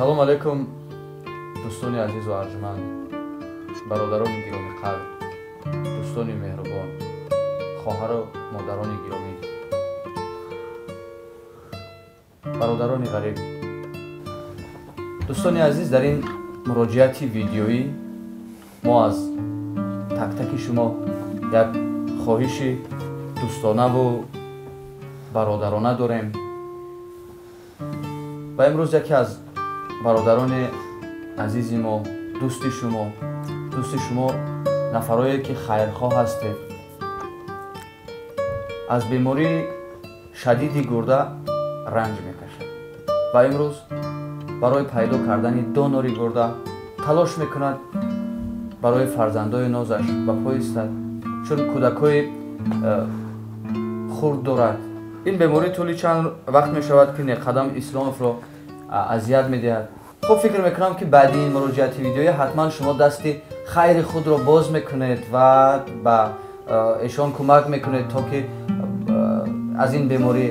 Салом алейкум, дӯстони азизу арҷманд, бародарони гиромиқадр, дӯстони меҳрубон, хоҳару модарони гиромӣ, бародарони ғариб. Дӯстони азиз, дар ин муроҷиати видеоӣ мо аз тактаки шумо як хоҳиши дӯстонаву бародарона дорем ва имрӯз яке аз бародарони азизи мо, дӯсти шумо, дӯсти шумо нафарое ки хайрхоҳ ҳастед, аз бемории шадиди гурда ранҷ мекашад ва имрӯз барои пайдо кардани донори гурда талош мекунад, барои фарзандои нозаш ба по истад, чун кӯдакҳои хурд дорад. Ин беморӣ тӯли чанд вақт мешавад, ки Неқадам Исломовро азият медиҳад. Хуб, фикр мекунам, ки баъди ин муроҷиати видеоӣ ҳатман шумо дасти хайри худро боз мекунед ва ба эшон кӯмак мекунед, то ки аз ин беморӣ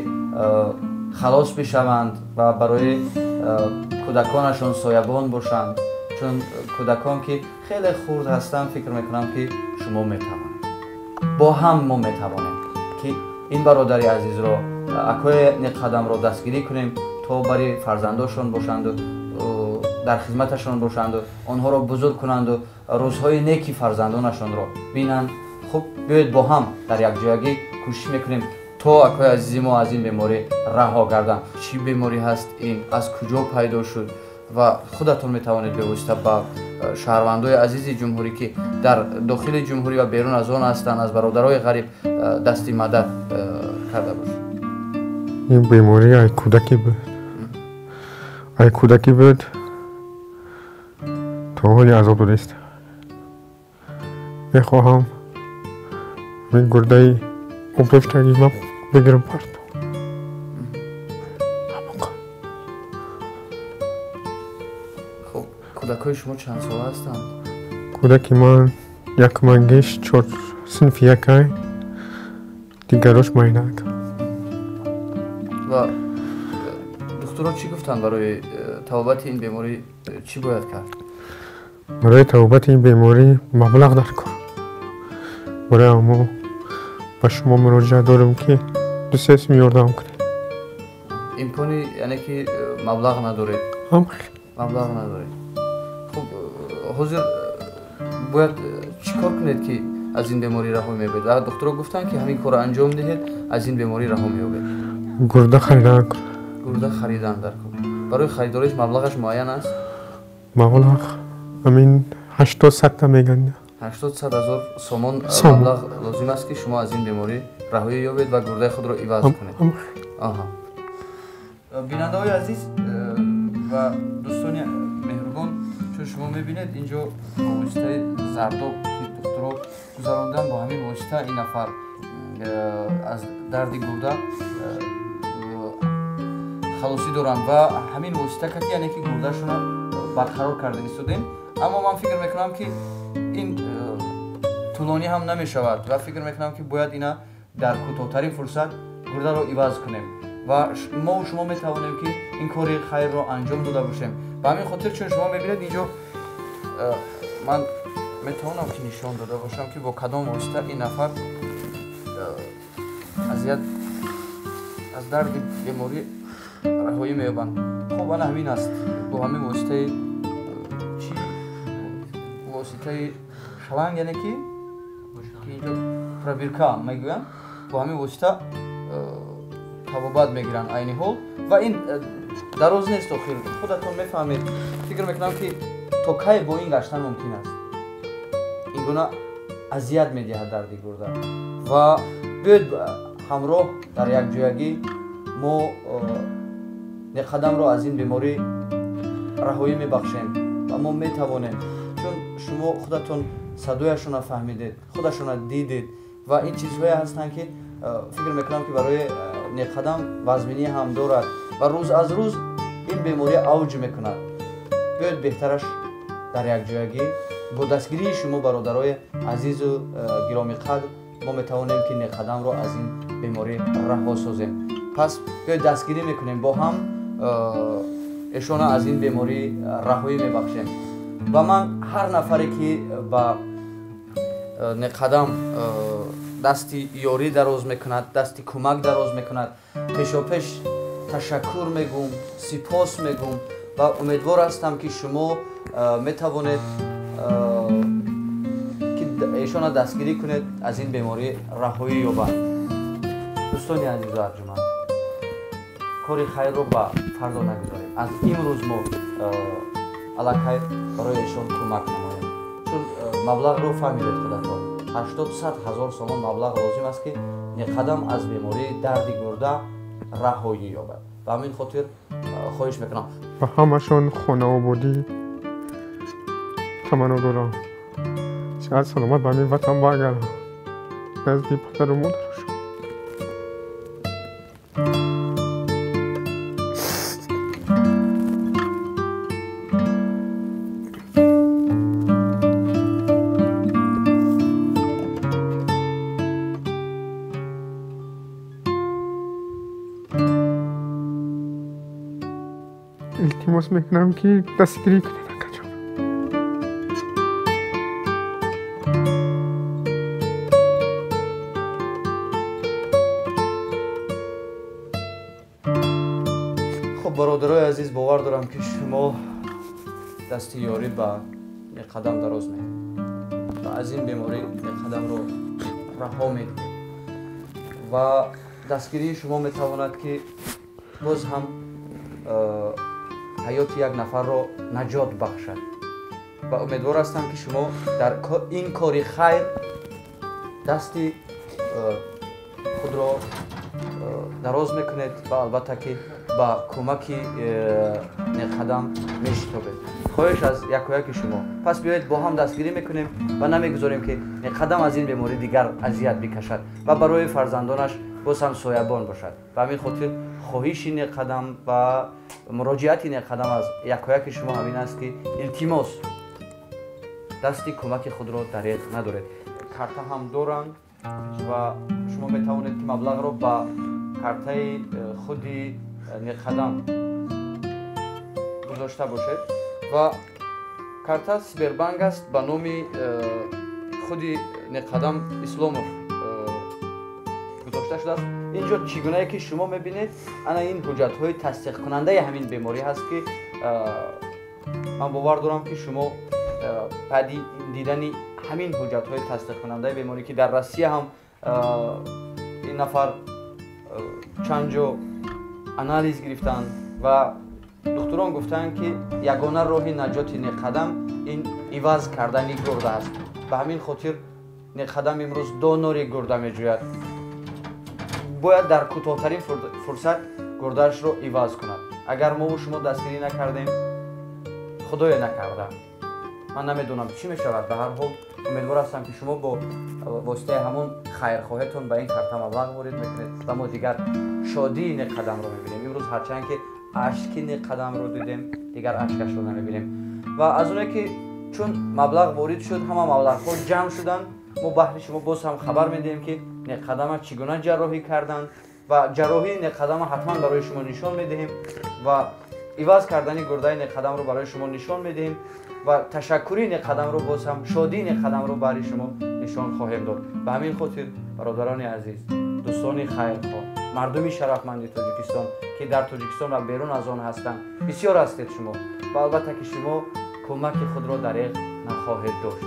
халос бишаванд ва барои кӯдаконашон соябон бошанд. Чун кӯдакон ки хеле хурд ҳастанд, фикр мекунам, ки шумо метавонед, бо ҳам мо метавонем, ки ин бародари азизро, акои Неқадамро дастгирӣ кунем, то бари фарзандошон бошанду дар хизматашон бошанду онҳоро бузург кунанду рӯзҳои неки фарзандонашонро бинанд. Хуб, биёед бо ҳам дар якҷоягӣ кӯшиш мекунем, то акои азизи мо аз ин беморӣ раҳо гарданд. Чӣ беморӣ ҳаст ин, аз куҷо пайдо шуд ва худатон метавонед бевосита ба шаҳрвандои азизи ҷумҳурӣ, ки дар дохили ҷумҳурӣ ва берун аз он ҳастанд, аз бародарои ғариб дасти мадад карда бошед. Ин беморӣ ай кӯдакӣ буд, ай кӯдакӣ буд, то ҳоли азоб додааст. Мехоҳам ин гурдаи обдоштагӣ ман бигирам, парто. Хуб, кӯдакҳои шумо чанд сола ҳастанд? Кӯдаки ман якмангиш чор синфи якай, дигарош майнак. Ва духтурон чӣ гуфтанд, барои табобати ин беморӣ чӣ бояд кард? Барои табобати ин беморӣ маблағ дар кор. Барои мо ба шумо муроҷиат дорем, ки ду-се сум ёрдам кунед. Имкони, яъне ки маблағ надоред? Ҳам. Маблағ надоред. Хуб, ҳозир бояд чӣ кор кунед, ки аз ин беморӣ раҳо меёбед? Ва духтуро гуфтанд, ки ҳамин корро анҷом диҳед, аз ин беморӣ раҳо меёбед. Гурда харидан. Гурда харидан дар кор. Барои харидориш маблағаш муайян аст? Маблағ ҳамин 80-100 та мегӯянд. 80-100 ҳазор сомон маблағ лозим аст, ки шумо аз ин беморӣ раҳоӣ ёбед ва гурдаи худро иваз кунед. Аҳа, бинандаҳои азиз ва дӯстони меҳрубон, чун шумо мебинед, инҷо бо воситаи зардоб, ки духтуро гузарондан, бо ҳамин восита ин нафар аз дарди гурда халосӣ доранд ва ҳамин восита кати, яъне ки гурдашонро барқарор карда истодем. Аммо ман фикр мекунам, ки ин тӯлонӣ ҳам намешавад ва фикр мекунам, ки бояд ина дар кӯтоҳтарин фурсат гурдаро иваз кунем ва мову шумо метавонем, ки ин кори хайрро анҷом дода бошем. Ба ҳамин хотир, чун шумо мебинед, инҷо ман метавонам, ки нишон дода бошам, ки бо кадом восита ин нафар азият аз дарди беморӣ раҳоӣ меёбанд. Хуб, ана ҳамин аст, бо ҳамин воситаи чӣ, воситаи шланг, яъне ки инҷо пробирка мегӯянд, бо ҳамин восита табобат мегиранд айни ҳол. Ва ин дароз нест, охир худатон мефаҳмед. Фикр мекунам, ки то кай бо ин гаштан мумкин аст? Ин гуна азият медиҳад дарди гурда. Ва биёед ҳамроҳ дар якҷоягӣ мо Неқадамро аз ин беморӣ раҳоӣ мебахшем ва мо метавонем, чун шумо худатон садояшонро фаҳмидед, худашонро дидед ва ин чизҳое ҳастанд, ки фикр мекунам, ки барои Неқадам вазминӣ ҳам дорад ва рӯз аз рӯз ин беморӣ авҷ мекунад. Биёед беҳтараш дар якҷоягӣ бо дастгирии шумо, бародарои азизу гиромиқадр, мо метавонем, ки Неқадамро аз ин беморӣ раҳо созем. Пас биёед дастгирӣ мекунем бо ҳам. эшона аз ин беморӣ раҳоӣ мебахшем. Ва ман ҳар нафаре ки ба Неқадам дасти ёрӣ дароз мекунад, дасти кӯмак дароз мекунад, пешопеш ташаккур мегӯм, сипос мегӯм ва умедвор ҳастам ки шумо метавонед ки эшона дастгирӣ кунед, аз ин беморӣ раҳоӣ ёбанд. Дӯстони азизу арҷуманд, кори хайрро ба фардо нагузорем. Аз имрӯз мо аллакай барои эшон кӯмак намоем, чун маблағро фаҳмидед худатон, 80-100 ҳазор сомон маблағ лозим аст ки Неқадам аз бемории дарди гурда раҳоӣ ёбад. Ба ҳамин хотир хоҳиш мекунам ба ҳамашон хонаободӣ таманно дорам, сиҳат саломат ба ҳамин ватан баргардам, назди падару модарашон. Илтимос мекунам ки дастгирӣ кунед акаҷон. Хуб, бародарои азиз, бовар дорам ки шумо дасти ёрӣ ба Неқадам дароз мекунед ва аз ин беморӣ Неқадамро раҳо медиҳед ва дастгирии шумо метавонад ки боз ҳам ҳаёти як нафарро наҷот бахшад ва умедвор ҳастам ки шумо дар ин кори хайр дасти худро дароз мекунед ва албатта ки ба кӯмаки Неқадам мешитобед. Хоҳиш аз якояки шумо, пас биёед бо ҳам дастгирӣ мекунем ва намегузорем ки Неқадам аз ин беморӣ дигар азият бикашад ва барои фарзандонаш боз ҳам соябон бошад. Ба ҳамин хотир хоҳиши Неқадам ва муроҷиати Неқадам аз якояки шумо ҳамин аст ки илтимос, дасти кӯмаки худро дареғ надоред. Карта ҳам доранд ва шумо метавонед ки маблағро ба картаи худи Неқадам гузошта бошед ва карта Сбербанк аст ба номи худи Неқадам Исломов гузошта шудааст. Инҷо чӣ гунае ки шумо мебинед, ана ин ҳуҷҷатҳои тасдиқкунандаи ҳамин беморӣ ҳаст ки ман бовар дорам ки шумо баъди дидани ҳамин ҳуҷҷатҳои тасдиқкунандаи беморӣ ки дар Россия ҳам ин нафар чанд ҷо анализ гирифтанд ва духтурон гуфтанд ки ягона роҳи наҷоти Неқадам ин иваз кардани гурда аст. Ба ҳамин хотир Неқадам имрӯз донори гурда меҷӯяд. Бояд дар кӯтоҳтарин фурсат гурдаашро иваз кунад. Агар мову шумо дастгирӣ накардем, худое накарда, ман намедонам чӣ мешавад. Ба ҳар ҳол умедвор ҳастам ки шумо бо воситаи ҳамон хайрхоҳетон ба ин карта маблағ ворид мекунед ва мо дигар шодии Неқадамро мебинем. Имрӯз ҳарчанд ки ашки Неқадамро дидем, дигар ашкашро намебинем. Ва аз оне ки чун маблағ ворид шуд, ҳама маблағҳо ҷамъ шуданд, мо баҳри шумо боз ҳам хабар медиҳем ки Неқадама чӣ гуна ҷарроҳӣ карданд ва ҷарроҳии Неқадама ҳатман барои шумо нишон медиҳем ва иваз кардани гурдаи Неқадамро барои шумо нишон медиҳем ва ташаккури Неқадамро боз ҳам шодии Неқадамро барои шумо нишон хоҳем дод. Ба ҳамин хотир бародарони азиз, дӯстони хайрхоҳ, мардуми шарафманди Тоҷикистон ки дар Тоҷикистон ва берун аз он ҳастанд, бисёр ҳастед шумо ва албатта ки шумо кӯмаки худро дареғ нахоҳед дошт.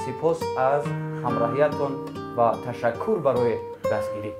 Сипос аз ҳамроҳиятон ва ташаккур барои дастгирӣ.